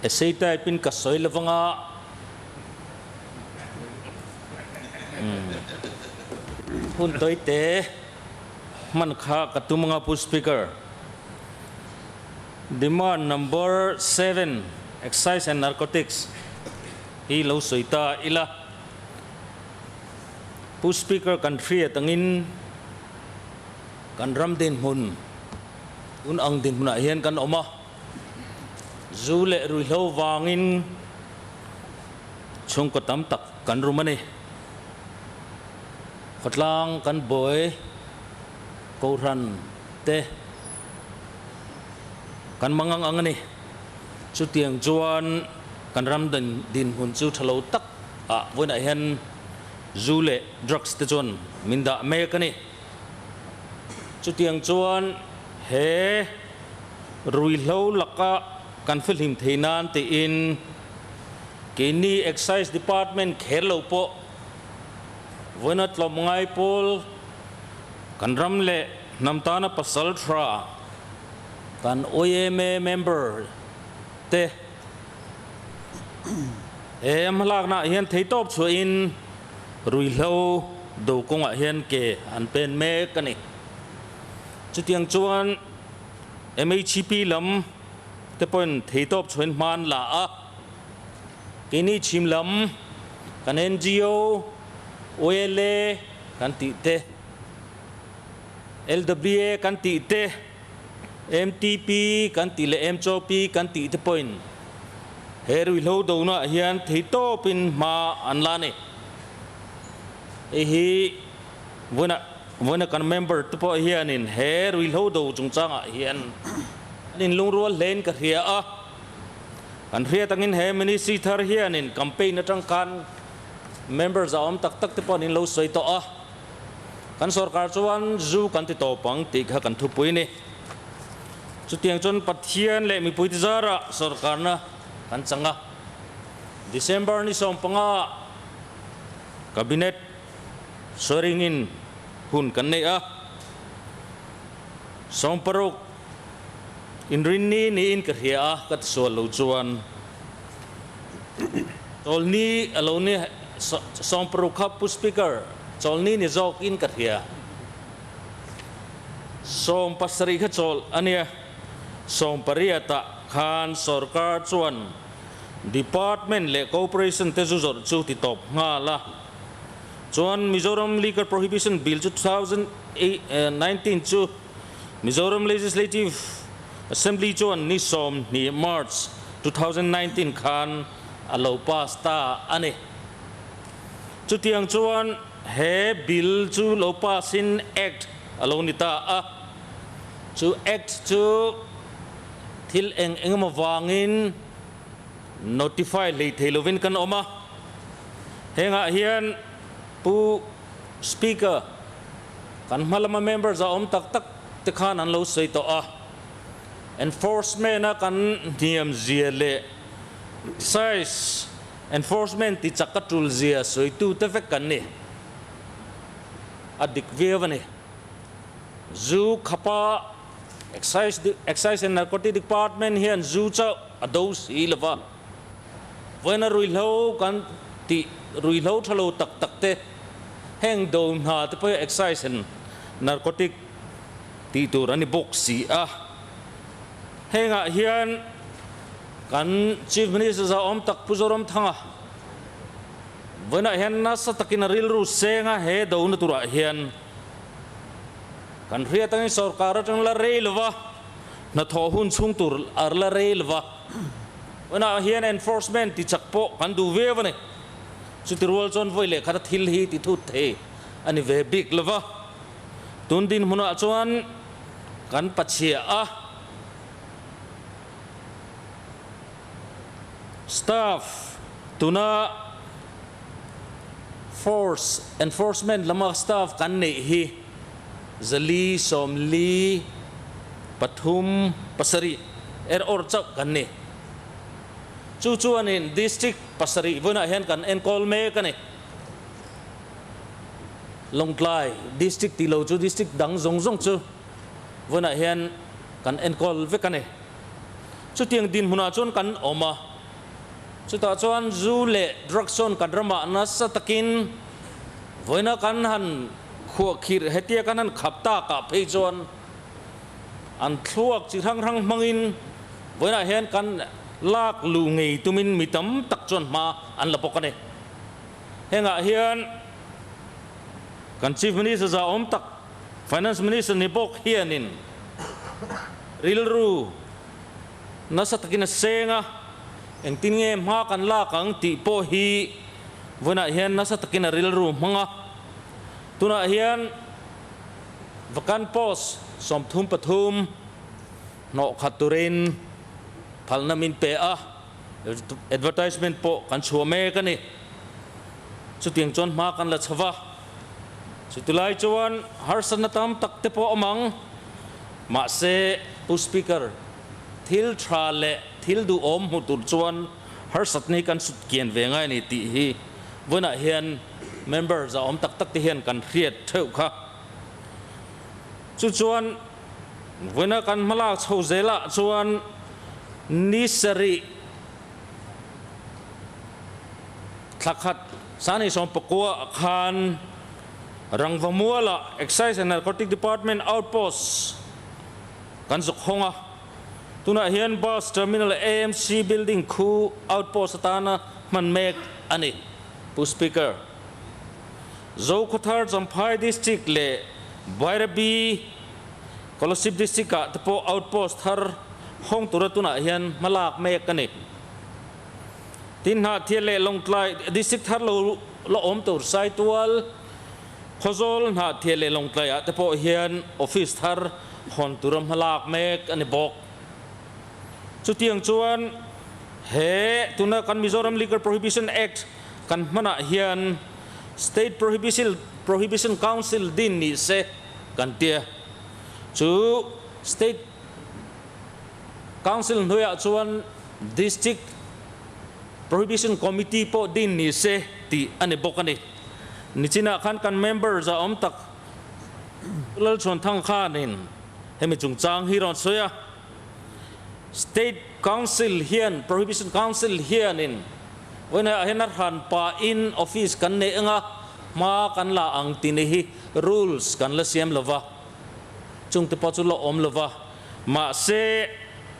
Essay type in ka sawi lovanga hun tawite hman kha ka tum anga Pu Speaker. Demand number 7 Excise and Narcotics hi lo sawi ta ila. Pu Speaker kan hriat angin kan ram dinhmun un ang dinhmunah hian kan awm a, zu leh ruihhlo vangin chhungkaw tam tak kan rum a ni. Khawtlang kan buai Kohhran te kan mangang ang a ni. Chutiang chuan kan ram dinhmun chu tha lo tak ah vawiinah hian zu leh drugs te chuan min dah mek a ni. Chutiang chuan he ruihhlo laka kan fihlim thei nan tiin keini Excise Department kher lo pawh vawiina tlawmngai pawl kan ram leh hnam tana pasal tha kan yma member te he hmalaknaah hian theitawp chhuahin Ruihhlo do kawngah hian ke an pen mek a ni. Chutiang chuan MHP lam te pawhin theitawp chhuahin hma an la a, keini chhim lam kan NGO, OLA kan tih te, LWA kan tih te, MTP kan tih leh MCOP kan tih te pawhin he ruihhlo donaah hian theitawpin hma an la a ni. Hei hi vawiina vawiina kan member te pawh hianin he ruihhlo do chungchangah hian an inlungrual hlein ka hria a. Kan hriat angin he ministry thar hianin campaign atang khan member zahawm tak tak te pawh an inlo sawi tawh a. Kan sorkar chuan zu kan ti tawp ang tih kha kan thupui a ni. Chutiang chuan Pathian leh mipuite zarah sorkarna kan chang a. December ni 15 Cabinet swearing in hun kan nei a. 16 inrinni niin ka hria a, ka tisual lo chuan Chawlni a lo ni 16 kha Pu Speaker, Chawlni ni zawkin ka hria. 17 kha chawlh a nia. 18 ah khan sorkar chuan Department leh Corporation te zu zawrh chu ti tawp nghal a. Chuan Mizoram Liquor Prohibition Bill chu 2019 chu Mizoram Legislative Assembly chuan ni 20 March 2019 khan a lo pass ta a ni. Chutiang chuan he bill chu lo pass in Act a lo ni ta a. Chu Act chu thil eng eng emaw vangin notify hlei thei lovin kan awm a. Hengah hian Pu Speaker, kan hma lama members a awm tak tak te khan an lo sawi tawh a. Enforcement a kan hniam zia leh size enforcement ti chak a tul zia sawitu te vek kan ni. A dik viau a ni. Zu khapa Excise Excise and Narcotic Department hian zu chauh a do si lova. Vawiina ruihhlo kan tih ruihhlo tha lo tak tak te heng do hna te pawh hi Excise and Narcotic tih tur a ni bawk si a. Hengah hian kan Chief Minister zahawm tak Pu Zoramthanga vawiinah hian nasa takin a rilru seng a, he dona turah hian kan hriat angin sorkar atang la rei lova, hnathawh hun chhung tur a la rei lova, vawiinah hian enforcement ti chak pawh kan duh viau a ni. Chuti rual chuan vawi leh khata thil hi ti thut thei a ni ve bik lova. Tun dinhmunah chuan kan pachhia a, staff tuna force enforcement lama staff kan neih hi 400 43 7 er awr chauh kan ni. Chu chuanin district 7 vawiinah hian kan enkawl mek a ni. Lawngtlai district tih lo chu district dang zawng zawng chu vawiinah hian kan enkawl vek a ni. Chutiang dinhmunah chuan kan awm a, chutah chuan zu leh drugs chuan kan ramah nasa takin vawiina kan han khuahkhirh hetia kan han khap takah phei chuan an thluak chi hrang hrang hmangin vawiinah hian kan lak luh ngei tumin mi tam tak chuan hma an la bawk a ni. Hengah hian kan Chief Minister zahawm tak, Finance Minister ni bawk hianin rilru nasa takin a seng a, engtin nge hma kan lak ang tih pawh hi vawiinah hian nasa takin a rilru hmang a. Tunah hian vacant post 33 hnawh khat turin phalna min pe a. Advertisement pawh kan chhuah mek a ni. Chutiang chuan hma kan la chho va. Chutilai chuan harsatna tam tak te pawh awm ang. Mahse, Pu Speaker, thil tha leh thil duhawm hmu tur chuan harsatna hi kan sut kian ve ngai a ni tih hi vawiinah hian member za awm tak tak te hian kan hriat theuh kha. Chu chuan Vawiina kan hmalak chho zelah chuan ni sarih thla khat Sani Sawmpakua khan Rangvamualah Excise and Narcotic Department Outpost kan zuk hawng a. Tunah hian Bus Terminal AMC Building khu Outpost atana hman mek a ni. Pu Speaker. Zokhawthar Champhai District leh Bairabi Kolasib District ah te pawh outpost thar hawng tura tunah hian hma lak mek a ni. Tin Hnahthial leh Lawngtlai District thar lo la awm tur Saitual, Khawzawl, Hnahthial leh Lawngtlai ah te pawh hian office thar hawn tura hma lak mek a ni bawk. Chutiang chuan he tuna kan Mizoram Liquor Prohibition Act kan hmanah hian State Prohibition Council din ni se kan tia. Chu State Council hnuaiah chuan District Prohibition Committee pawh din ni se tih a ni bawk a ni. Nichinah khan kan member za awm tak Lalchhuanthang khanin hemi chungchang hi rawn sawi a. State Council hian, Prohibition Council hianin vawiinah hian a hran pahin office kan nei anga hma kan la ang tih ni hi rules kan la siam lova, chungte pawh chu la awm lova. Mahse,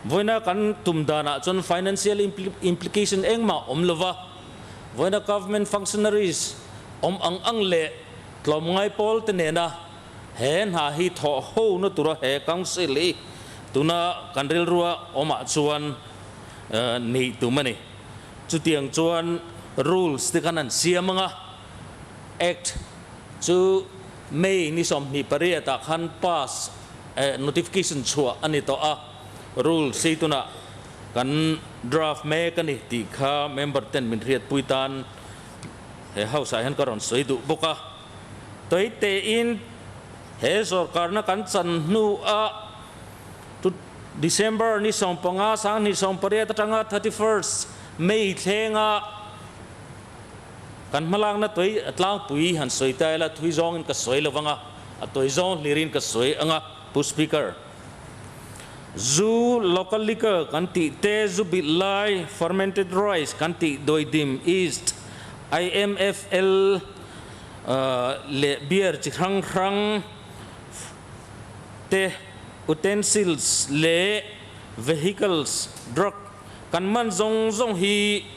vawiina kan tum danah chuan financial implication engmah awm lova, vawiina government functionaries awm ang ang leh tlawmngai pawl te nena He hna hi thawh ho na tura he Council hi tuna kan rilrua awmah chuan neih tum a ni. Chutiang chuan rules te khan an siam ang a, Act chu May ni 28 ah khan pass notification chhuah a ni tawh a, rules hi tunah kan draft mek a ni tih kha member ten min hriatpui tan he House ah hian ka rawn sawi duh bawk a. Tui tein he sawrkarna kan chan hnuah tu December ni 15 2018 atanga 31st May thlenga kan hmalakna tui a tlangpui han sawi ta ila thui zawngin ka sawi lo vanga a tui zawng hlirin ka sawi anga Pu Speaker. Zu local liquor kan tih te zu bilh lai fermented rice kan tih dawidim yeast IMFL leh beer chi hrang hrang te, utensils leh vehicles, drug kan man zawng zawng hi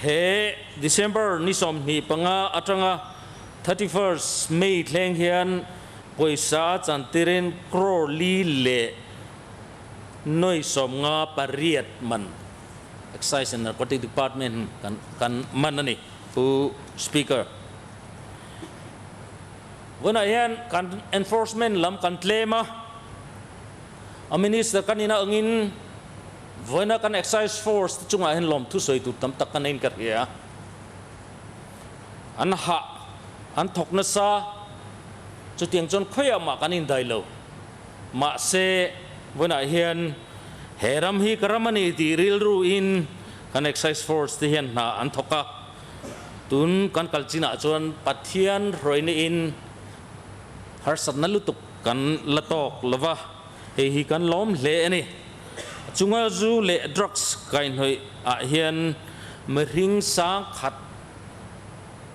he December ni 25 atanga 31st May thleng hian pawisa a chantirin crore li leh nuai 58 man Excise and Narcotic Department kan man a ni. Pu Speaker, vawiinah hian kan enforcement lam kan tlem a, a Minister kan ina angin vawiina kan Excise Force te chungah hian lawmthu sawi tur tam tak ka neiin ka hria. An hah, an thawk nasa, chutiang chuan khawiah mah kan indai lo. Mahse, vawiinah hian he ram hi ka ram a ni tih rilruin Kan Excise Force te hian hna an thawk a, tun kan kal chinah chuan Pathian hruaina in harsatna lutuk kan la tawk lo va, hei hi kan lawm hle a ni. chunga zu leh drugs kaihhnawih ah hian mihring 1001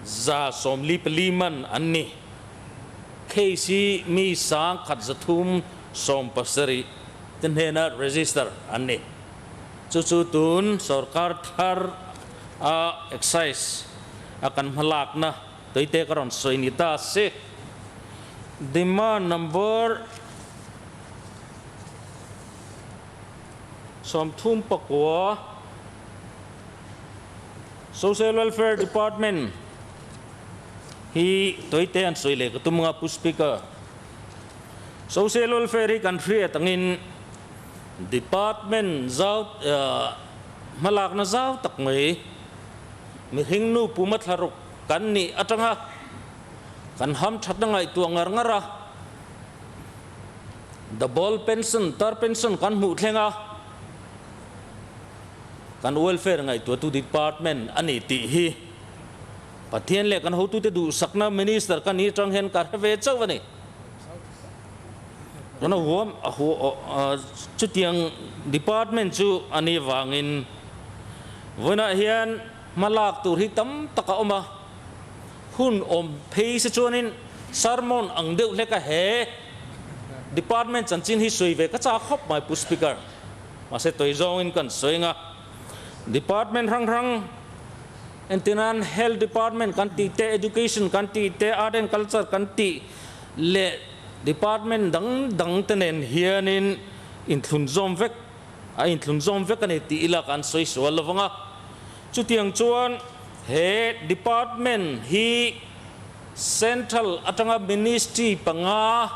144 man an ni. Case hi mi 1370 te hnena register an ni. Chu chu tun sorkar thar a excise a kan hmalakna tuite ka rawn sawi ni ta se. Demand number 39 Social Welfare Department hi tuite an sawi leh ka tum anga Pu Speaker. Social Welfare hi kan hriat angin Department zau hmalakna zau tak mai mihring nu puma thlaruk kan nih atanga kan hamthatna ngaihtuah ngar ngar a, double pension, tar pension kan hmuh thleng a, kan welfare ngaihtuahtu department a ni tih hi Pathian leh kan hotute duhsakna minister ka nih atang hian ka hre ve chauh a ni. Tuna huam chutiang department chu a nih vangin vawiinah hian hma lak tur hi tam tak a awm a, hun awm phei se chuanin sermon ang deuh hlek a he department chanchin hi sawi ve ka chak khawp mai Pu Speaker. Mahse tawi zawngin kan sawi ang a, department hrang hrang entirnan Health department kan tih te, Education kan tih te, Art and Culture kan tih leh department dang dang te nen hianin inthlun zawm vek a inthlun zawm vek a ni tih ila kan sawi sual lo vang a. Chutiang chuan he department hi central atanga ministry panga,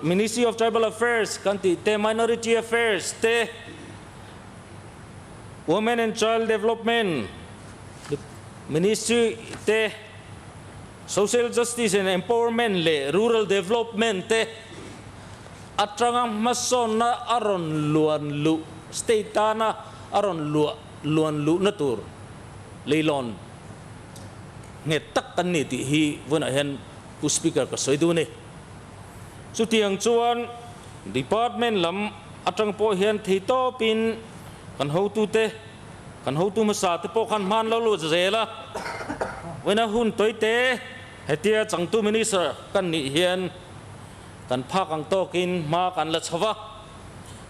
Ministry of Tribal Affairs kan tih te, Minority Affairs te, Women and Child Development Ministry te, Social Justice and Empowerment leh Rural Development te atanga hmasawnna a rawn luan luh, state tana a rawn luah luan luhna tur leilawn nghet tak kan ni tih hi vawiinah hian Pu Speaker ka sawi duh a ni. Chutiang chuan Department lam atang pawh hian theitawpin kan hotute, kan hotu hmasa te pawh khan hman lo lut zel a, vawiina hun tawite hetia changtu Minister kan nih hian kan phak ang tawkin hma kan la chho va,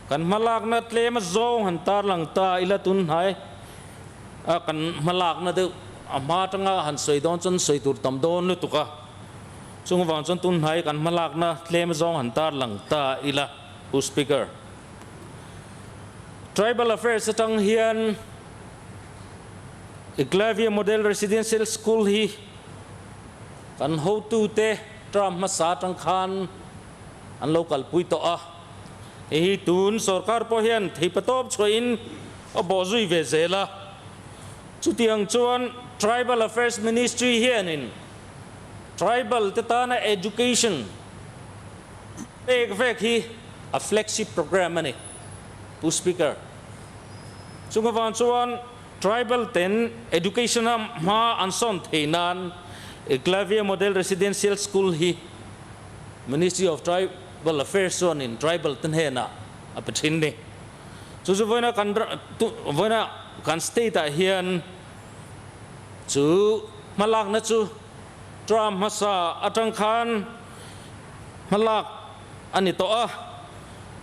kan hmalakna tlem a zawng han tarlang ta ila tunhnai a kan hmalakna deuh a hma atanga han sawi dawn chuan sawi tur tam dawn lutuk a. Chung vang chuan tunhnai kan hmalakna tlem zawng han tarlang ta ila, Pu Speaker. Tribal Affairs atang hian Eklavya Model Residential School hi kan hotute term hmasa atang khan an lo kalpui tawh a. Hei hi tun sorkar pawh hian theipatawp chhuahin a bawhzui ve zel a. Chutiang chuan Tribal Affairs Ministry hianin Tribal te tana education pek vek hi a flagship program a ni, Pu Speaker. Chung avang chuan tribal ten education a hma an sawn theih nan Eklavya Model Residential School hi Ministry of Tribal Affairs chuanin tribal te hnenah a pe thin ni. Chu chu vawiina kan vawiina kan state ah hian Chu hmalakna chu term hmasa atang khan hmalak a ni tawh a,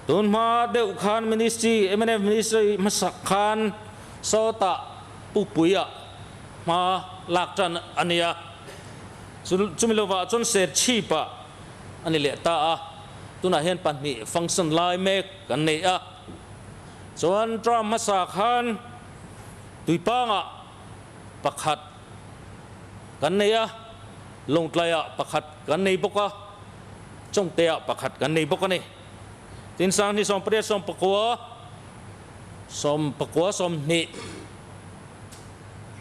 tun hma deuh khan Ministry, mnf Ministry hmasa khan sawtah Pupuia hma lak tan a ni a, chumi lovah chuan Serchhipah a ni leh ta a, tunah hian pahnih function lai mek kan nei a, chuan term hmasa khan Tuipangah pakhat kan nei a, Lawngtlaiah pakhat kan nei bawk a, Chawngteah pakhat kan nei bawk a ni. Tin, Sanghnih 18 19 19 20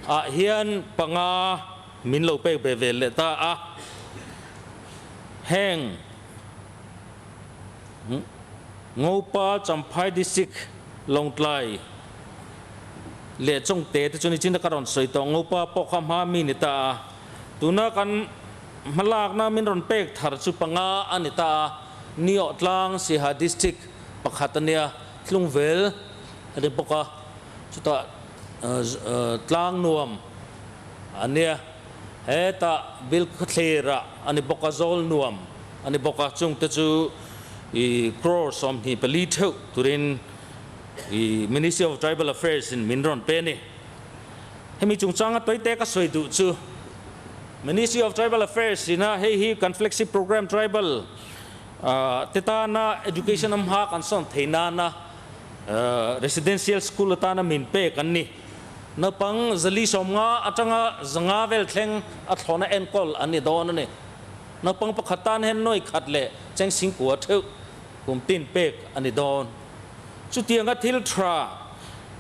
ah hian panga min lo pek ve vel leh ta a, heng Ngopa Champhai District Lawngtlai leh Chawngte te chu nichin ka rawn sawi tawh Ngopa pawh kha hma mi ni ta a, tuna kan hmalakna min rawn pek thar chu panga a ni ta a, Niawh tlang Siaha District pakhat a nia, Tlungvel a ni bawk a, chutah tlang nuam a nia, hetah Bilkhawthlir ah a ni bawk a, Zawl nuam a ni bawk a, chungte chu i crore 24 theuh turin i Ministry of Tribal Affairs in min rawn pe a ni. Hemi chungchanga tawite ka sawi duh chu Ministry of Tribal Affairs ina hei hi kan flagship program tribal te tana education a hma kan sawn thei nana residential school atana min pek an ni. Naupang 450 atanga 500 vel thleng a thlawna enkawl an ni dawn a ni. Naupang pakhat tan hian nawi khat leh cheng singkua theuh kum tin pek a ni dawn. Chutianga thil tha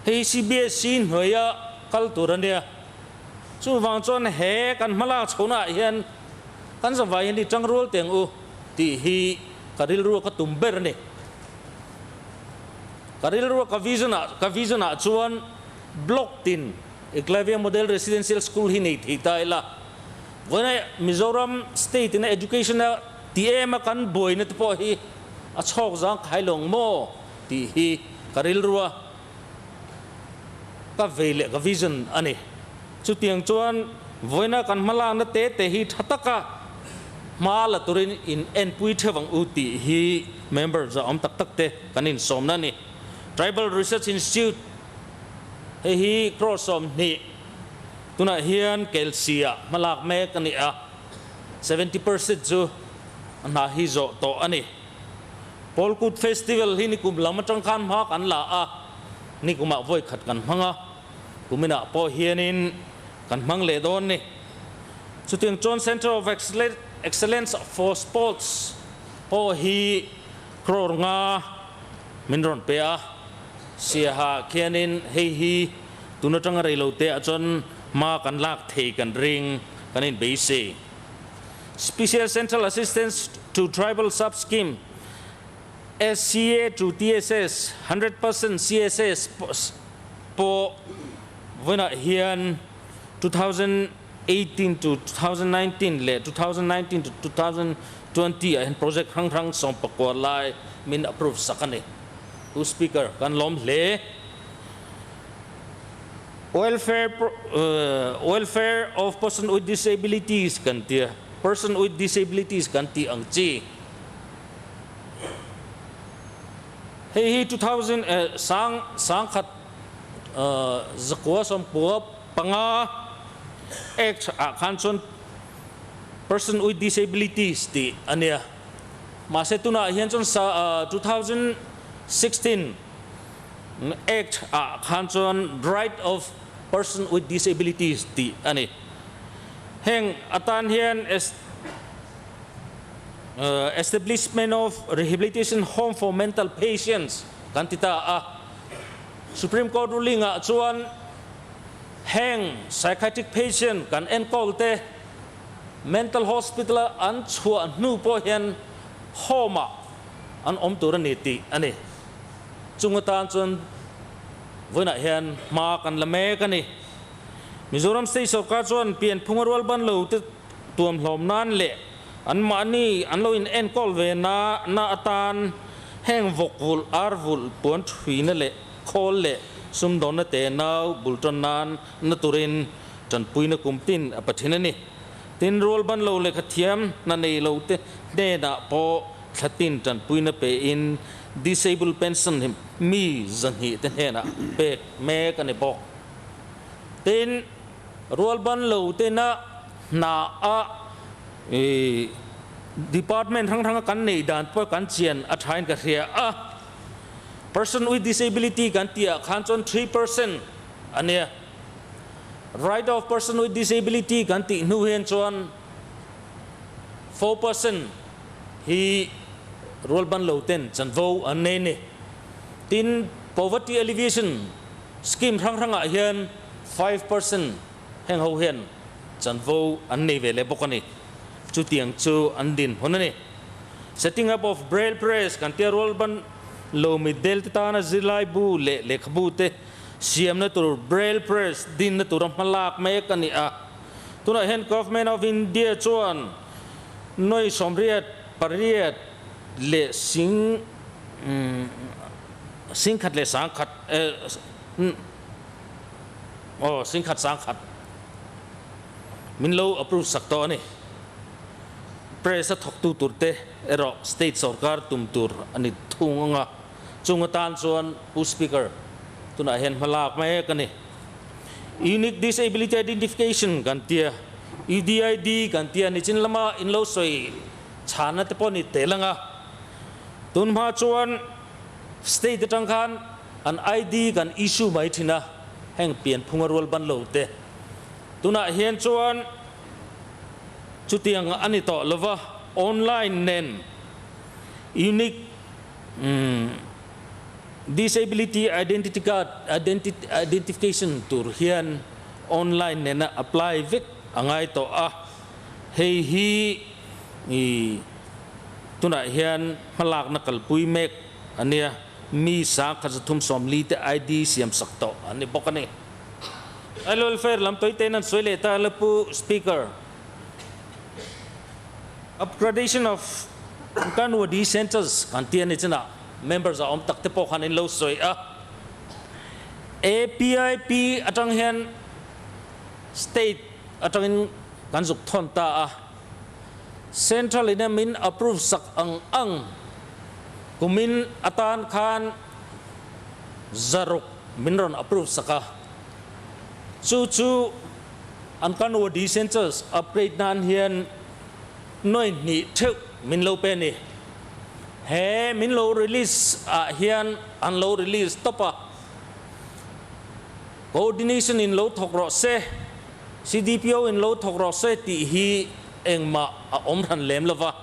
hei CBSE hnuaia kal tur a nia. Chuvang chuan he kan hmalak chhonaah hian kan zavai hian i tang rual teng u tih hi ka rilrua ka tum ber a ni. Ka rilrua ka vision ah ka vision ah chuan block tin Eklavya Model Residential School hi nei thei ta ila. Vawiina Mizoram state ina education a ti em a kan buaina te pawh hi a chhawk zang khai lawng maw tih hi ka rilrua ka vei leh ka vision a ni. Chutiang chuan vawiina kan hmalakna te te hi tha taka hma la turin in enpui theuh ang u tih hi member za awm tak tak te kan insawmna a ni. Tribal Research Institute hei hi crore 20 tunah hian Kelsi-ah hmalak mek a ni a, 70% chu a hna hi zawh tawh a ni. Pawlkut Festival hi nikum lam atang khan hma kan la a, nikumah vawi khat kan hmang a, kuminah pawh hianin kan hmang leh dawn ni. Chutiang chuan Centre of Excellence for Sports pawh hi crore nga min rawn pe a, Siaha khianin hei hi tun atanga rei lo te ah chuan hma kan lak thei kan ring kan inbeisei. Special Central Assistance to Tribal Sub Scheme, SCA to TSS, 100% CSS pawh vawiinah hian 2018 to 2019 leh 2019 to 2020 ah hian project hrang hrang 19 lai min approve sak a ni. Pu Speaker, kan lawm hle. Welfare Welfare of Person with Disabilities kan tia, Person with Disabilities kan tih ang chi. Hei hi 2000 sang sangkhat 1995 Act ah khan chuan Person with Disabilities tih a nia. Mahse tunah hian chuan sa 2016 Act ah khan chuan Right of Person with Disabilities tih a ni. Heng atan hian Establishment of Rehabilitation Home for Mental Patients kan ti ta a. Supreme Court ruling ah chuan heng psychiatric patient kan enkawl te mental hospital a an chhuah hnu pawh hian home ah an awm tur a ni tih a ni. Chung atan chuan vawiinah hian hma kan la mek a ni. Mizoram State Sorkar chuan pianphunga rual ban lo te tuam hlawm nan leh anmahni an lo in enkawl ve na na atan heng vawk vulh, ar vulh, puan thuina leh khawl leh sumdawnna te nau bul tan nan na turin tanpuina kum tin a pa thin a ni. Tin, rual ban lo lehkha thiam hna nei lo te hnenah pawh Thla tin tanpuina pein Disable Pension hi mi 200 te hnenah pek mek a ni bawk. Tin, rualban lo tena hna a department hrang hranga kan nei dan pawh kan chian a thain ka hria a. Person with disability kan tih ah khan chuan 3% a nia. Right of person with disability kan tih hnu hian chuan 4% hi rualban lo ten chanvo an nei a ni. Tin, Poverty Alleviation Scheme hrang hrangah hian 5% heng ho hian chanvo an nei ve leh bawk a ni. Chutiang chu an dinhmun a ni. Setting up of Braille Press kan tia rualban lo mitdel te tana zirlai bu leh lehkhabu te siamna tur Braille Press dinna tura hmalak mek a ni a. Tunah hian Government of India chuan Nuai 88. leh sing singkhat leh sangkhat aw singkhat sangkhat min lo approve sak tawh a ni. Press a thawktu tur te erawh state sorkar tum tur a ni thung ang a, chung atan chuan Pu Speaker tunah hian hma lak mek a ni. Unique Disability Identification kan tia, UDID kan tia nichin lama in lo sawi chhana te pawh ni tel ang a, tun hma chuan state atang khan an ID kan issue mai thin a, heng pianphunga rual ban lo te. Tunah hian chuan chutiang a ni tawh lova, online nen Unique Disability Identity Card Identification tur hian online nena apply vek a ngai tawh a, hei hi tunah hian hmalakna kalpui mek a nia, mi 1340 te ID siamsak tawh an ni bawk a ni. Child Welfare lam tawite in an sawi leh ta la Pu Speaker. Upgradation of Anganwadi Centres kan ti a ni chinah members a awm tak te pawh khan in lo sawi a. APIP atang hian state atangin kan zuk thawn ta a. Central in min approve sak ang ang kumin atan khan 600 min rawn approve sak a. Chu chu Anganwadi Centres upgrade nan hian nuai hnih theuh min lo pe a ni. He min lo release ah hian an lo release tawp a. Coordination in lo thawk rawh se, CDPO in lo thawk rawh se tih hi engmah a awm hran lem lo va.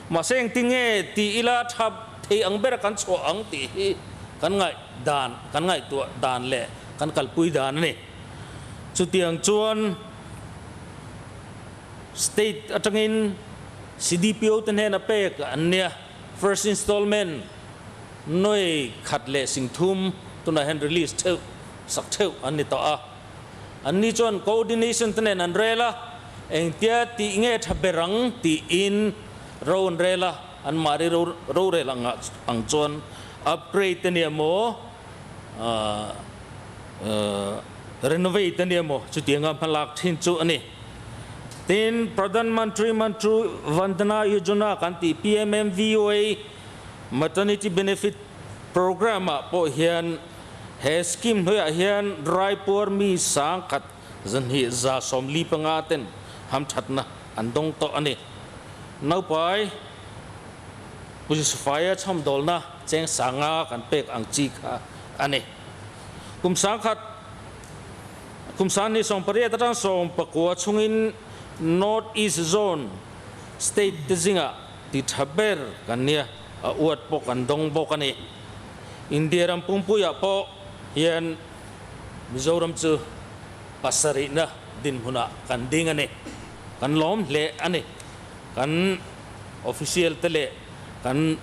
Mahse engtinge ti ila tha thei ang bera kan chhuah ang tih hi kan ngaih dan, kan ngaihtuah dan leh kan kalpui dan a ni. Chutiang chuan State atangin CDPO te hnena pek an nia. First installment nuai khat leh 3000 tunah hian release theuh sak theuh an ni tawh a. Anni chuan coordination te nen an rel a, engtia tih nge tha ber ang tiin ro an rel a, anmahni rorel ang chuan upgrade a nia maw, renovate a nia maw chutianga hmalak thin chu a ni. Tin, Pradhan Mantri Matru Vandana Yojana kan tih PMMVY Maternity Benefit Programme ah pawh hian He scheme hnuaiah hian Raipur mi 1000 245 ten hamthatna an dawng tawh a ni. Naupai Pujisafaia chhawmdawlna cheng 5,000 kan pek ang chi kha a ni. Kum 1000 kum 2018 atang 19 chhungin North East Zone state te zingah ti tha ber kan nia, a uat pawh kan dawng bawk a ni. India ram pumpuiah pawh hian Mizoram chu pasarihna dinhmunah kan ding a ni. Kan lawm hle a ni. Kan official te leh kan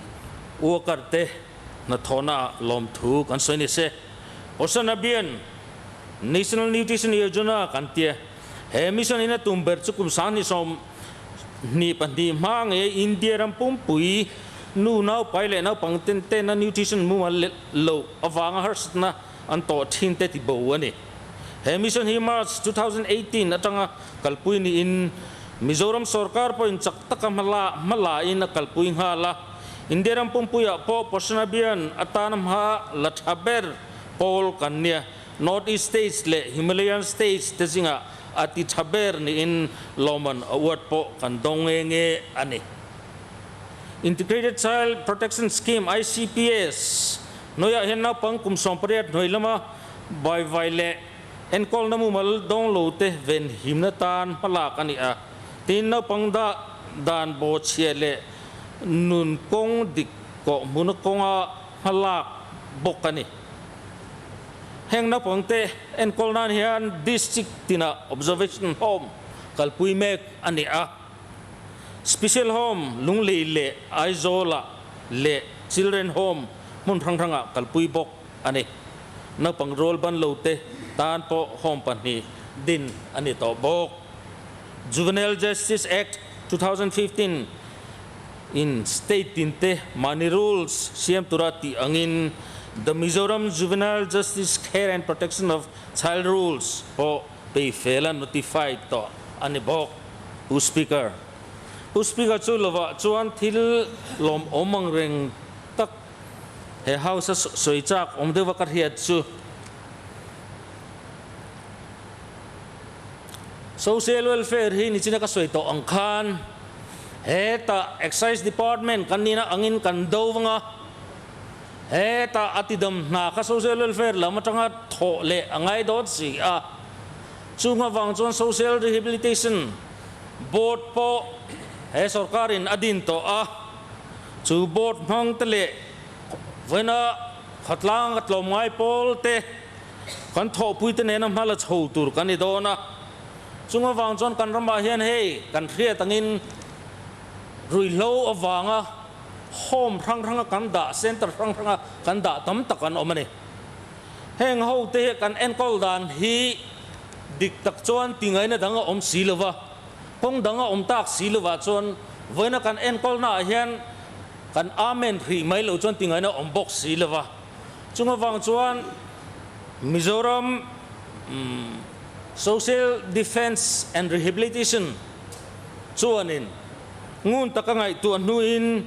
worker te hnathawhnaah lawmthu kan sawi ni se. Poshan Abhiyan, National Nutrition Yojana kan tia. He mission in a tum ber chu kum 2022 hma nge India ram pumpui nu naupai leh naupang ten tena nutrition mumal loh avanga harsatna an tawh thin te ti bo a ni. He mission hi March 2018 atanga kalpui niin Mizoram sorkar pawhin chak taka hmala in a kalpui nghal a. India ram pumpuiah pawh Poshan Abhiyan atana hma la tha ber pawl kan nia. North East States leh Himalayan States te zingah a ti tha ber niin lawmman award pawh kan dawng nge nge a ni. Integrated Child Protection Scheme, ICPS, hnuaiah hian naupang kum 18 hnuai lama baivai leh enkawlna mumal dawng lo te venhimna tan hmalak a ni a. Tin, naupang dah dan bawhchhia leh nun kawng dik kawhhmuna kawnga hmalak bawk a ni. Heng naupangte enkawl nan hian District tinah Observation Home kalpui mek a ni a. Special Home Lunglei leh Aizawlah leh Children Home hmun hrang hrangah kalpui bawk a ni. Naupang rual ban lote tan pawh home pahnih din a ni tawh bawk. Juvenile Justice Act 2015. in state tin te mahni rules siam tura tih angin The Mizoram Juvenile Justice Care and Protection of Child Rules pawh pei fel a notified tawh a ni bawk. Pu Speaker. Pu Speaker chu lovah chuan thil lawmawm ang reng tak he House a sawi chak awm deuh a ka hriat chu Social Welfare hi nichina ka sawi tawh ang khan hetah Excise Department kan nihna angin kan do vang a, hetah a tidam hna kha Social Welfare lam atanga thawh leh a ngai dawn si a, chung avang chuan Social Rehabilitation Board pawh he sorkarin a din tawh a, chu board hmang te leh vawiina khawtlang a tlawmngai pawl te, Kan thawhpuite nena hma la chho tur kan ni dawn a, chung avang chuan kan ramah hian hei kan hriat angin ruihhlo avanga home hrang hranga kan dah, centre hrang hranga kan dah tam tak an awm a ni. Heng hote hi kan enkawl dan hi dik tak chuan tingaina dang a awm si lo va, kawng dang a awm tak si lovah chuan vawiina kan enkawlnaah hian kan amen hrih mai loh chuan tingaina a awm bawk si lo va. Chung avang chuan Mizoram Social Defence and Rehabilitation chuanin ngun taka ngaihtuah hnuin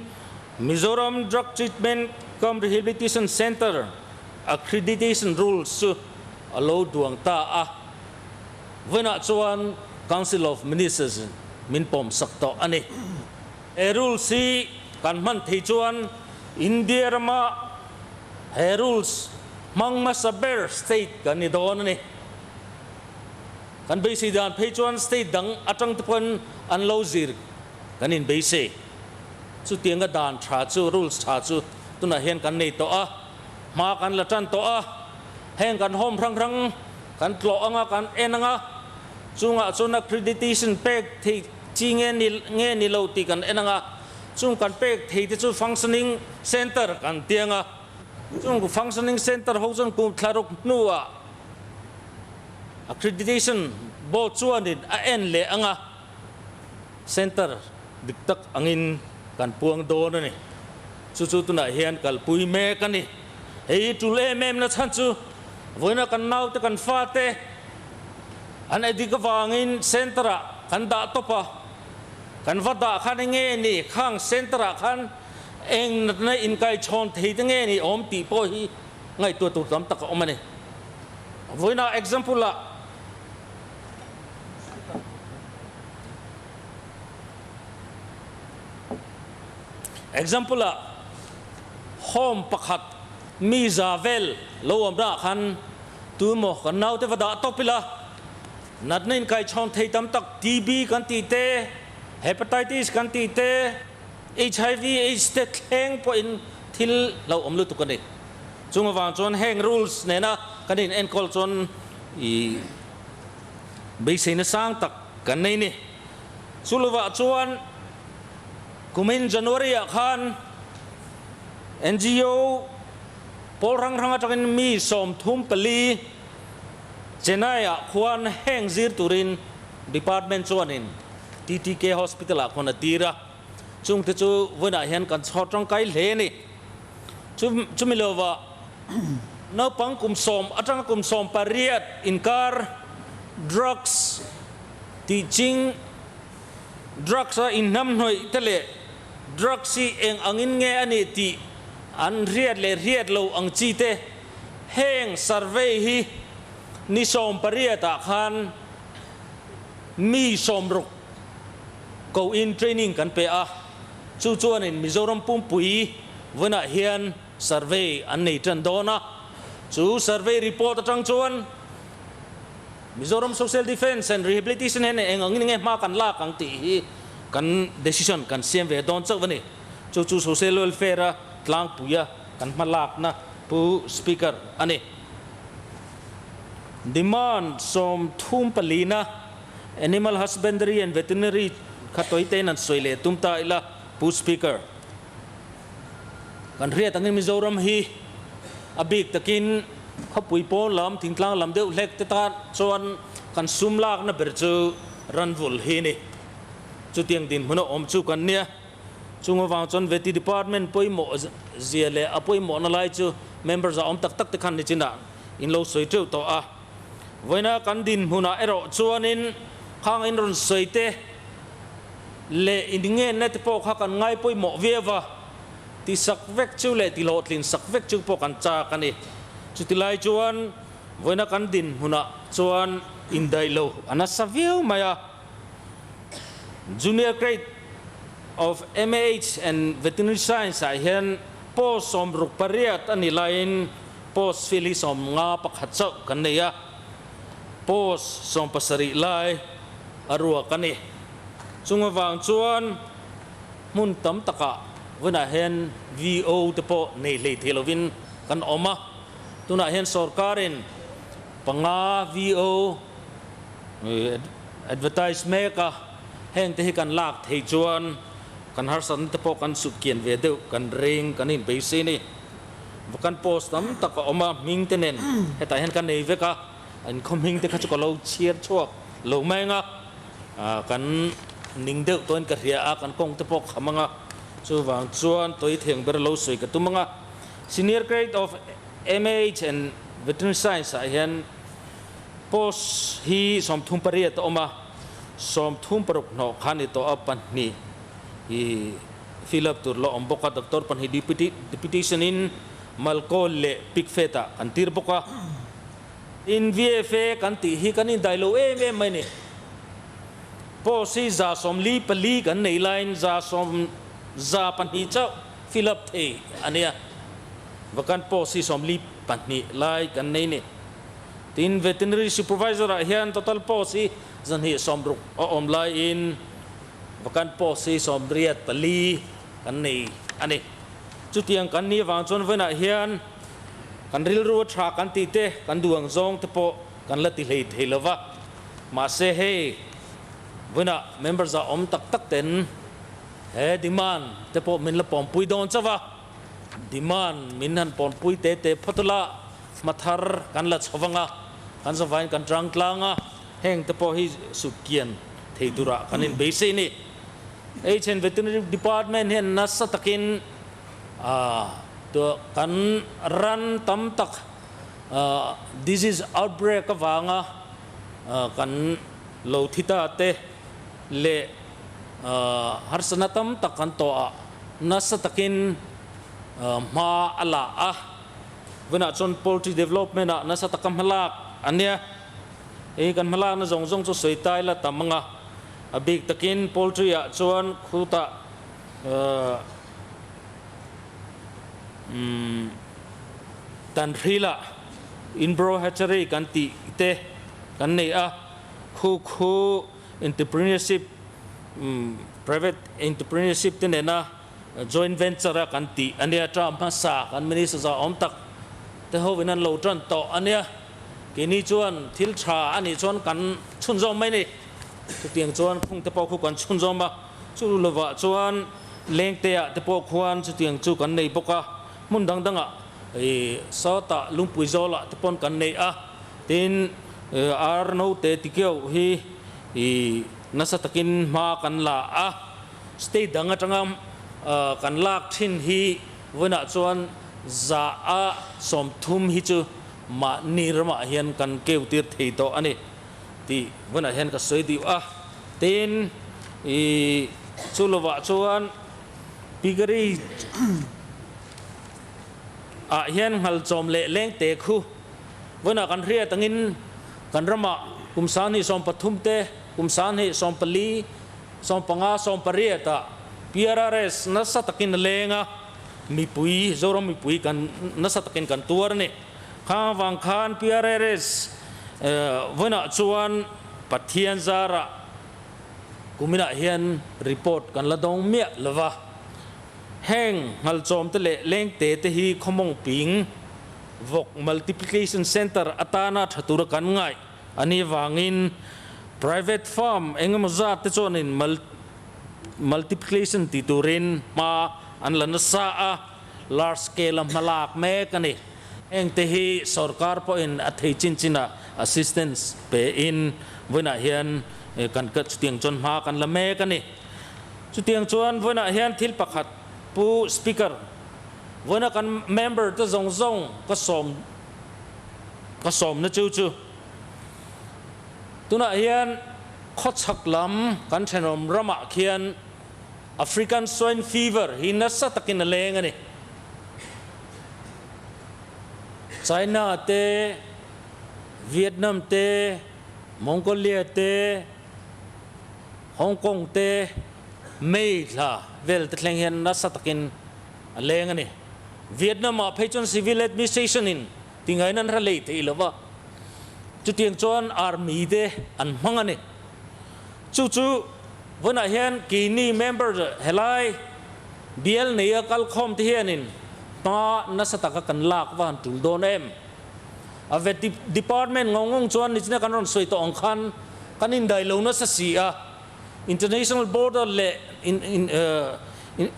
Mizoram Drug Treatment cum Rehabilitation Centre Accreditation Rules chu a lo duang ta a. Vawiinah chuan Council of Ministers min pawmsak tawh a ni. He rules hi kan hman thei chuan India rama he rules hmang hmasa ber state kan ni dawn a ni. Kan beisei dan phei chuan state dang atang te pawhin an lo zir kan inbeisei. Chutianga dan tha chu, rules tha chu tunah hian kan nei tawh a, hma kan la tan tawh a, heng kan home hrang hrang kan tlawh anga kan en anga chungah chuan accreditation pek theih Chi nge ni nge ni lo tih kan en ang a, chung kan pek thei te chu functioning centre kan ti ang a, chung functioning centre ho chuan kum thla ruk hnuah accreditation board chuanin a en leh ang a, centre dik tak angin kan puang dawn a ni. Chu chu tunah hian kalpui mek a ni. Hei hi tul em em na chhan chu vawiina kan naute kan fate, An addict avangin centre ah kan dah tawp a, kan va dah khan enge ni khang centre ah khan eng natna inkaichhawn thei te nge ni awm tih pawh hi ngaihtuah tur tam tak a awm a ni. Vawiinah example ah example ah home pakhat mi za vel lo awmna ah khan Tu maw kan naute va dah tawp ila, natna inkaichhawn thei tam tak TB kan tih te, Hepatitis kan tih te, HIV aids te thleng pawhin thil lo awm lutuk a ni. Chung avang chuan heng rules nena kan in enkawl chuan i beiseina sang tak kan nei ni. Chu lovah chuan kumin January ah khan NGO Pawl hrang hrang atangin mi 34 Chennai-ah khuan heng zir turin Department chuanin TTK Hospital-ah khuan a tir a, chungte chu vawiinah hian kan chhawr tangkai hle a ni. Chumi lova naupang kum sawm atanga kum 18 inkar drugs tih ching, drugs a inhnamhnawih te leh drugs hi eng angin nge a nih tih an hriat leh hriat lo ang chi te, heng survey hi ni 18 ah khan mi 60 ko in training kan pe a, chu chuanin Mizoram pumpui vawiinah hian survey an nei tan dawn a, chu survey report atang chuan Mizoram Social Defence and Rehabilitation hian eng angin nge hma kan lak ang tih hi kan decision kan siam ve dawn chauh a ni. Chu chu Social Welfare a tlangpuia kan hma lakna Pu Speaker a ni. Demand 34 na Animal Husbandry and Veterinary kha tawitein an sawi leh tum ta ila Pu Speaker. Kan hriat angin Mizoram hi a bik takin khawpui pawn lam, thingtlang lam deuh hlek te tan chuan kan sum lakna ber chu ranvul hi a ni. Chutiang dinhmun a awm chu kan nia. Chung avang chuan Vety Department pawimawh zia leh a pawimawhna lai chu members a awm tak tak te khan nichinah in lo sawi teuh tawh a. Vawiina kan dinhmunah erawh chuanin khang in rawn sawi te leh in ngenna te pawh kha kan ngai pawimawh viau a, ti sak vek chu leh ti hlawhtlin sak vek chu pawh kan chak a ni. Chuti lai chuan vawiina kan dinhmunah chuan indaih lo a nasa viau mai a. Junior Grade of MAH and Veterinary Science ah hian post 68 a nih laiin post fill hi 51 chauh kan nei a, post 70 lai a ruak a ni. Chung avang chuan hmun tam takah vawiinah hian VO te pawh nei hlei thei lovin kan awm a, tunah hian sawrkarin panga VO advertise mek a, heng te hi kan lak thei chuan kan harsatna te pawh kan sut kian ve deuh kan ring kan inbeisei a ni. Kan post tam tak a awm a, hming te nen hetah hian ka nei vek a, inkhawm hming te kha chu ka lo chhiar chhuak lo mai ang a, kan ning deuh tawhin ka hria a, kan kawng te pawh kham ang a, chuvang chuan tawi theng ber lo sawi ka tum ang a. Senior Grade of MAH and Veterinary Science ah hian Post hi 38 a awm a, 36 hnawh kha ni tawh a, pahnih hi fill up tur la awm bawk a, doctor pahnih deputy deputation in Malkawl leh Pikfet ah kan tir bawk a. In VFA kan tih hi kan indai lo em em mai ni. Post hi 44 kan nei laiin 102 chauh fill up thei a nia. Vacant post hi 42 lai kan nei ni. Tin, Veterinary Supervisor ah hian total post hi 160 a awm laiin vacant post hi 84 kan nei a ni. Chutiang kan nih avang chuan vawiinah hian kan rilru a tha kan tih te, kan duh ang zawng te pawh kan la ti hlei thei lo va. Mahse hei vawiinah members ah awm tak tak ten he demand te pawh min la pawmpui dawn chauh va, demand min han pawnpui te te phawt ula, Hmathar kan la chho vang a, kan zavaiin kan tang tlang a, heng te pawh hi sut kian thei turah kan inbeisei a ni. HN Veterinary Department hian nasa takin kan ran tam tak disease outbreak avanga kan lo thi ta te leh harsatna tam tak kan tawh ah nasa takin hma a la a. Vunah chuan poultry development ah nasa taka hmalak a nia. Hei kan hmalakna zawng zawng chu sawi tai la tam anga. A bik takin poultry ah chuan khutah umm Tanhril-ah inbro hatchery kan tih te kan nei a. Khu khu entrepreneurship umm private entrepreneurship te nena Joint venture a kan tih a nia, term hmasa kan minister za awm tak te hovin an lo tan tawh a nia. Keini chuan thil tha a nih chuan kan chhunzawm mai ni. Chutiang chuan khung te pawh khu kan chhunzawm a, chu lovah chuan lengte ah te pawh khuan chutiang chu kan nei bawk a, hmun dang dangah ih sawtah lungpui zawlah te pawn kan nei a, tin ar note tikeuh hi ih nasa takin hma kan la a. State dang atanga kan lak thin hi vawiinah chuan 30% hi chu mahni ramah hian kan keu tir thei tawh a ni tih vawiinah hian ka sawi deuh a. Tin, ih chu lovah chuan piggery ah hian nghalchawm leh lengte khu vawiinah kan hriat angin kan ramah kum 2013 te, kum 2014, 15, 18 ah PRRS nasa takin a leng a, mipui, Zoram mipui kan nasa takin kan tuar a ni. Khang avang khan PRRS vawiinah chuan Pathian zarah kuminah hian report kan la dawng miah lo va. Heng nghalchawm te leh lengte te hi khawmawng ping vawk multiplication centre atana tha tura kan ngaih A ni vangin private firm engemaw zat te chuanin multiplication ti turin hma an la nasa a, large scale a hma lak mek a ni. Heng te hi sorkar pawhin a thei chin chinah assistance pe in vawiinah hian kan chutiang chuan hma kan la mek a ni. Chutiang chuan vawiinah hian thil pakhat Pu Speaker, vawiina kan member te zawng zawng ka sawm ka sawmna chu chu tunah hian khawchhak lam kan thenawm ramah khian African Swine Fever hi nasa takin a leng a ni. China te, Vietnam te, Mongolia te, Hong Kong te, May thla vel te thleng hian nasa takin a leng a ni. Vietnam ah phei chuan Civil Administration in tingain an ra lei thei lo va, chutiang chuan Army te an hmang a ni. Chu chu vawiinah hian keini member helai bial neia kalkhawm te hianin hma nasa taka kan lak va han tul dawn em? A vet department ngawng ngawng chuan nichina kan rawn sawi tawh ang khan kan indai lo nasa si a, international border leh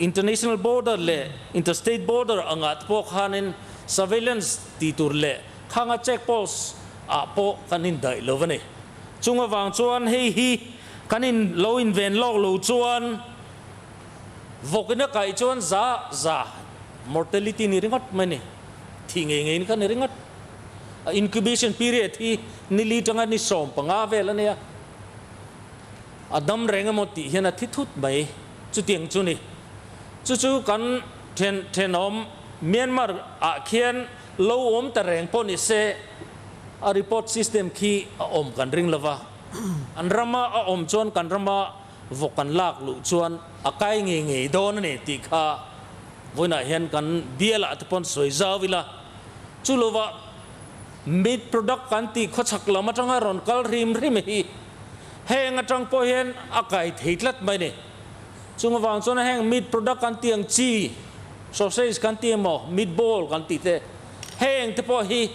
international border leh interstate border angah te pawh khanin surveillance tih tur leh khanga check post ah pawh kan indaih lo a ni. Chung avang chuan hei hi kan in lo inven lawk lo chuan vawkin a kaih chuan za za mortality ni ringawt mai ni, thih ngei ngei kha ni ringawt. A incubation period hi ni li tanga ni 15 vel a nia. A dam reng emaw tih hian a thi thut mai chutiang chu ni. Chu chu kan then thenawm Myanmar ah khian lo awm ta reng pawh ni se a report system khi a awm kan ring lova, an rama a awm chuan kan rama vawk kan lak luh chuan a kai ngei ngei dawn a ni tih kha vawiinah hian kan bialah te pawn sawi zau ila. Chu lova meat product kan tih khawchhak lam atanga rawn kal hrim hrim hi heng atang pawh hian a kai thei tlat mai a ni. Chung avang chuan heng meat product kan tih ang chi, sausage kan tih emaw, meatball kan tih te, heng te pawh hi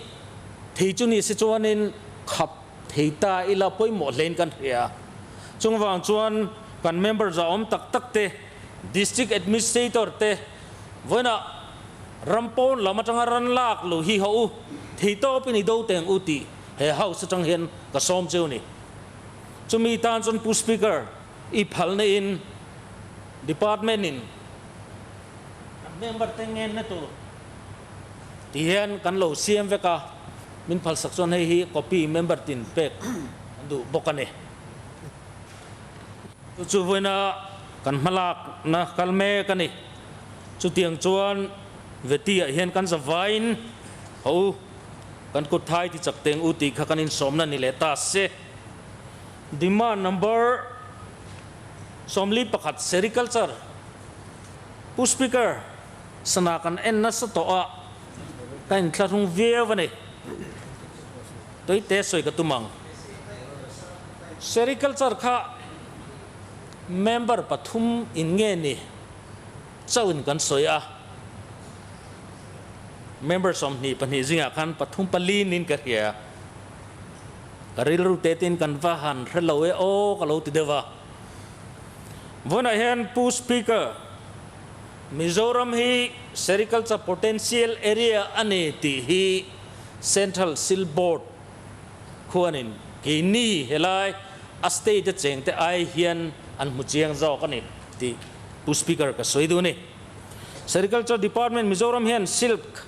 thei chu ni se chuanin khap thei ta ila pawimawh hlein kan hria. Chung avang chuan kan member zahawm tak tak te, District Administrator te vawiinah ram pawn lam atanga ran lak lo hi ho u, thei tawpin i do teng u tih he House atang hian ka sawm cheu ni. Chumi tan chuan Pu Speaker, I phalna in Department in kan member te ngenna tur ti hian kan lo siam vek a, min phalsak chuan hei hi copy member tin pek kan duh bawk a ni. Chu chu vawiina kan hmalakna kal mek a ni. Chutiang chuan Veti ah hian kan zavaiin ho u, kan kut thai ti chak teng u tih kha kan insawmna ni leh ta se. Demand number 41 Sericulture Pu Speaker, sana kan en nasa tawh a, ka inthlahrung viau a ni. Tuite sawi ka tum ang. Sericulture kha member pathum in nge ni chauhin kan sawi a, member 22 zingah khan pathum pali niin ka hria. Ka rilru te tin kan va han hre lo e aw ka lo ti deuh a. Vawiinah hian Pu Speaker, Mizoram hi Sericulture Potential Area a ni tih hi Central Silk Board khuanin keini helai a state a chengte ai hian an hmu chiang zawk a ni tih Pu Speaker ka sawi duh a ni. Sericulture Department Mizoram hian silk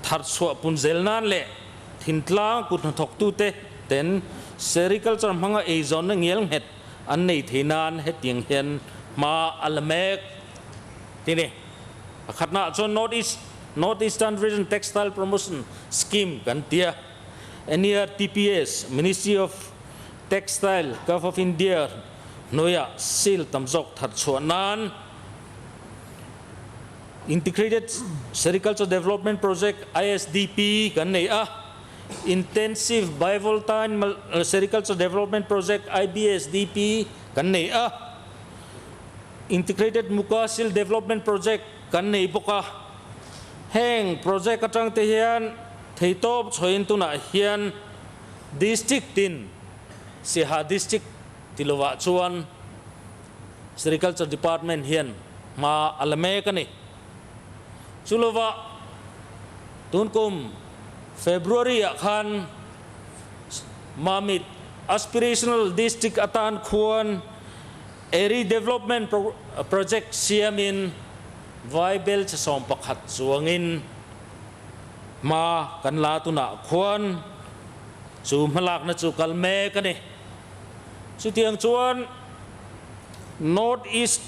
thar chhuah pun zel nan leh Thintlang kut hnathawktute ten sericulture hmanga eizawnna ngial nghet an nei thei nan hetiang hian hma a la mek ti ni. Pakhatnaah chuan North East North Eastern Region Textile Promotion Scheme kan ti a, NERTPS, Ministry of Textile, Gov of India hnuaiah seal tam zawk thar chhuah nan Integrated Sericulture Development Project, ISDP, kan nei a, Intensive Bivoltine Sericulture Development Project, IBSDP, kan nei a, Integrated Mukasil Development Project kan nei bawk a. Heng project atang te hian theitawp chhawiin tunah hian District tin Siaha District ti lovah chuan Sericulture Department hian hma a la mek a ni. Chu lova tun kum February ah khan Mamit Aspirational District atan khuan Eri Development Project siamin Vaibel che 11 chuangin hma kan la tunah khuan chu hmalakna chu kal mek a ni. Chutiang chuan North East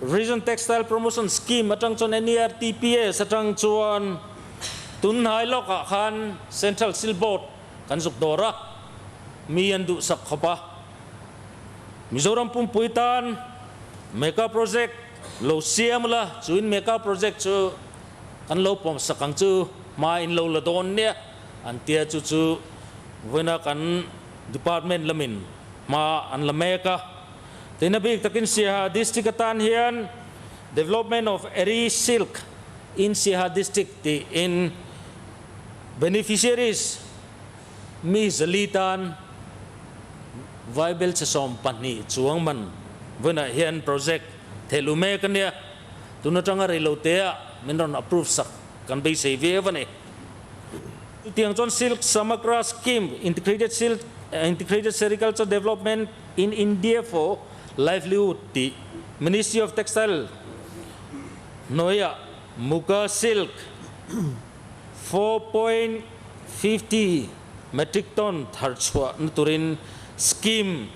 Region Textile Promotion Scheme atang chuan NERTPS atang chuan tunhnai lawkah khan Central Silk Board kan zuk dawr a, mi an duhsak khawp a. Mizoram pumpui tan Mega Project lo siam ula, chuin Mega Project chu kan lo pawmsak ang chu hma in lo la dawn nia an tia chu chu vawiina kan Department lamin hma an la mek a. Tina bik takin Siaha District atan hian Development of Eri Silk in Siaha District tiin beneficiaries mi 400 tan vaibelchhe 12 chuang man vawiinah hian project thehluh mek a nia. Tun atanga reiloteah min rawn approve sak kan beisei viau a ni. Chutiang chuan Silk Samagra Scheme, Integrated Silk Integrated Sericulture Development in India for Livelihood tih Ministry of Textile hnuaiah Muga Silk 4.50 metric ton thar chhuahna turin scheme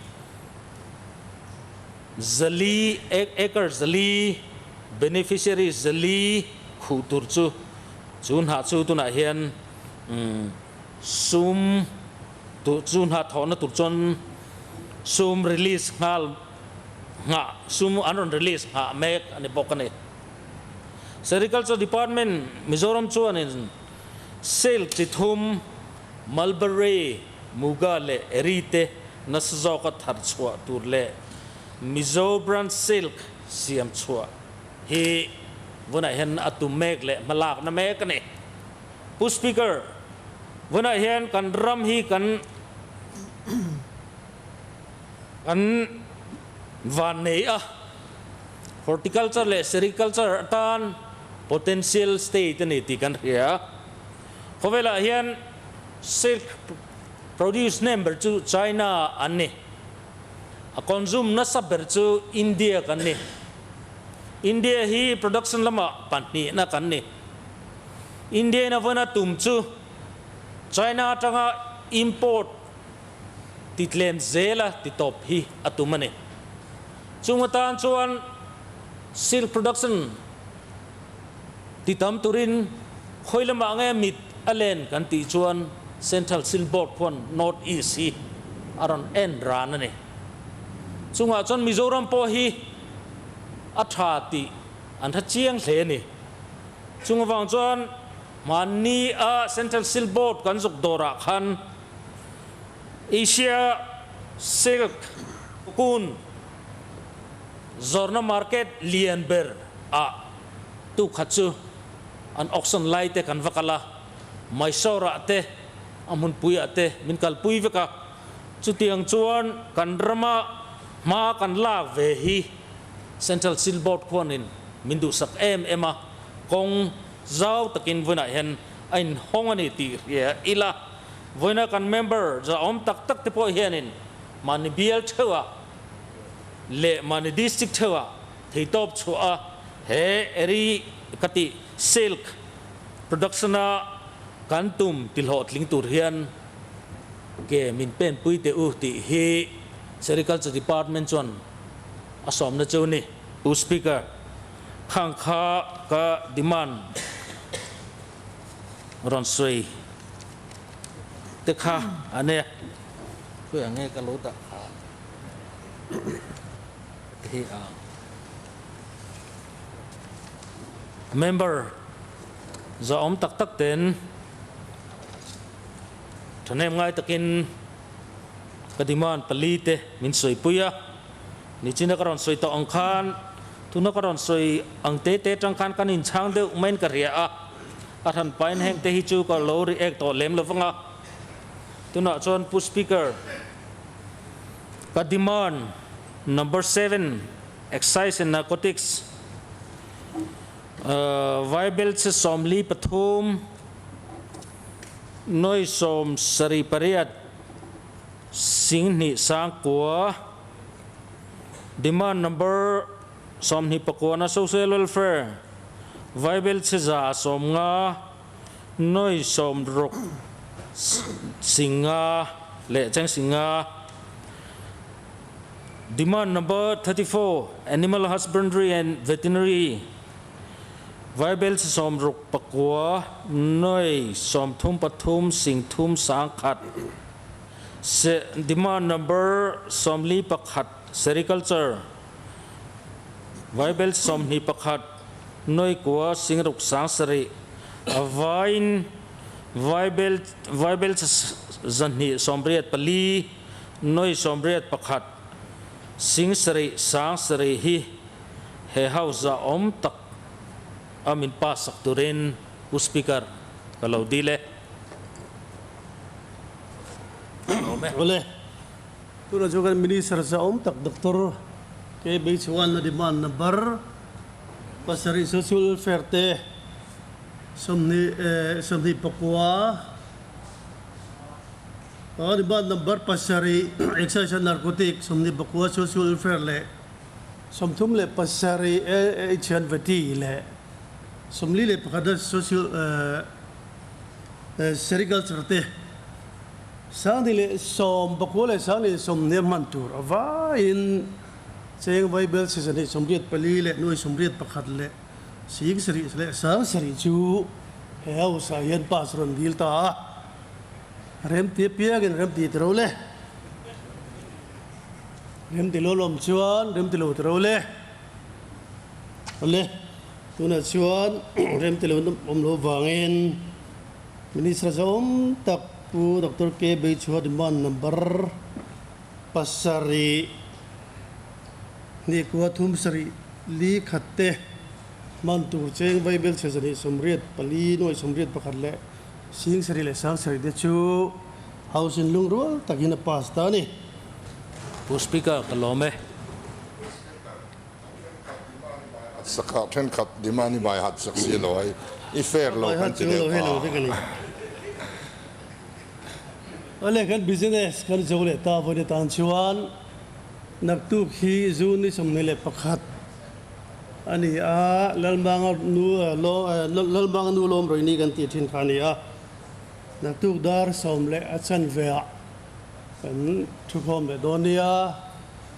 400 acre 400 beneficiary 400 khuh tur chu chu hnah chu tunah hian sum chu hnah thawhna tur chuan sum release nghal nghah sum an rawn release nghah mek a ni bawk a ni. Sericulture Department Mizoram chuanin silk chi thum Mulberry, Muga leh Eri te nasa zawka thar chhuah tur leh Mizo brand silk siam chhuah hi vunah hian a tum mek leh hmalakna mek a ni. Pu Speaker, vunah hian kan ram hi kan kan van nei a, horticulture leh sericulture atan potential state a ni tih kan hria. Khawvelah hian silk produce hnem ber chu China an ni. A consume nasa ber chu India kan ni. India hi production lamah pahnihna kan ni. India in a vawn a tum chu China atanga import ti tlem zela ti tawp hi a tum a ni. Chung atan chuan silk production ti tam turin khawi lamah nge mit a len kan tih chuan Central Silk Board khuan North East hi a rawn en ran a ni. Chungah chuan Mizoram pawh hi a tha tih an hre chiang hle a ni. Chung avang chuan hmanni a Central Silk Board kan zuk dawrah khan Asia Silk Cocoon zawrhna market lian ber ah tukhat chu an auction lai te kan va kal a, Mysore ah te a hmunpui ah te min kalpui vek a, chutiang chuan kan rama hma kan lak ve hi Central Silk Board khuanin min duhsak em em a, kawng zau takin vawiinah hian a inhawng a ni tih hria ila, vawiina kan member zahawm tak tak te pawh hianin mahni bial theuh ah leh mahni district theuh ah Theitawp chhuah a he eri ka tih silk production a kan tum ti hlawhtling tur hian ke min pen pui teh u tih hi Sericulture Department chuan a sawmna chu ni. Pu Speaker, khang kha ka demand rawn sawi te kha a nia. Khawiah nge ka lo dah kha? Hi a member zawhawm tak tak ten thahnem ngai takin ka demand pali te min sawipui a, nichina ka rawn sawi tawh ang khan tuna ka rawn sawi ang te te tang khan kan inchhang deuh maiin ka hria a, a hran pain heng te hi chu ka lo react tawh lem lo vang a, tunah chuan Pu Speaker ka demand Number 7, Excise and Narcotics, Vaibelchhe 43, Noi 78, 29,000. Demand number 29 Social Welfare Vaibelchhe 150 nuai 60 singa leh cheng singa. Demand number 34 Animal Husbandry and Veterinary Vaibelchhe 69 nuai 33 singthum 10,000. Demand number 41 Sericulture Vaibel 21 nuai 9 singruk 7,000 a vaiin Vaibel Vaibelchhe 284 nuai 81 sing 7 7,000 hi he house ah awm tak a min pass sak turin Pu Speaker ka lo dil e. Awle, tunah chuan kan Minister sa awm tak Doctor K. Beichhuan a demand number pasarih Social Welfare te 29 a demand number pasarih Excise and Narcotic 29 Social Welfare leh 37 AHNVT leh 41 Social Sericulture te 1019 leh 1020 hman tur a vaiin cheng vaibel chi 284 leh nuai 81 leh 7,000 leh 7,000 chu he house ah hian pass rawn dil ta a, remti apiangin remti ti ro le. Remti lo lawm chuan remti lo ti ro le. Awle, tunah chuan remti lo awm loh vangin Minister zawm tak Pu Doctor K. Beichhua demand number pasarih hnih kua thum sarih li khat te hman tur cheng vaibel chhe 284 nuai 81 leh 7,000 leh 7,000 te chu House in lungrual takin a pass ta a ni. Pu Speaker, ka lawm e. Sakha thenkhat demand i bai hat sak si lo ai i fair lo kan ti deuh a. Awle kan business kan zo leh ta vawi tan chuan naktuk hi June ni 21 a ni a, Lalmanga nu Lalmanga nu lawm rawih ni kan tih thin kha a ni a, naktuk dar sawm leh a chanve ah kan thukhawm leh dawn nia.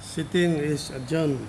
Sitting is adjourned.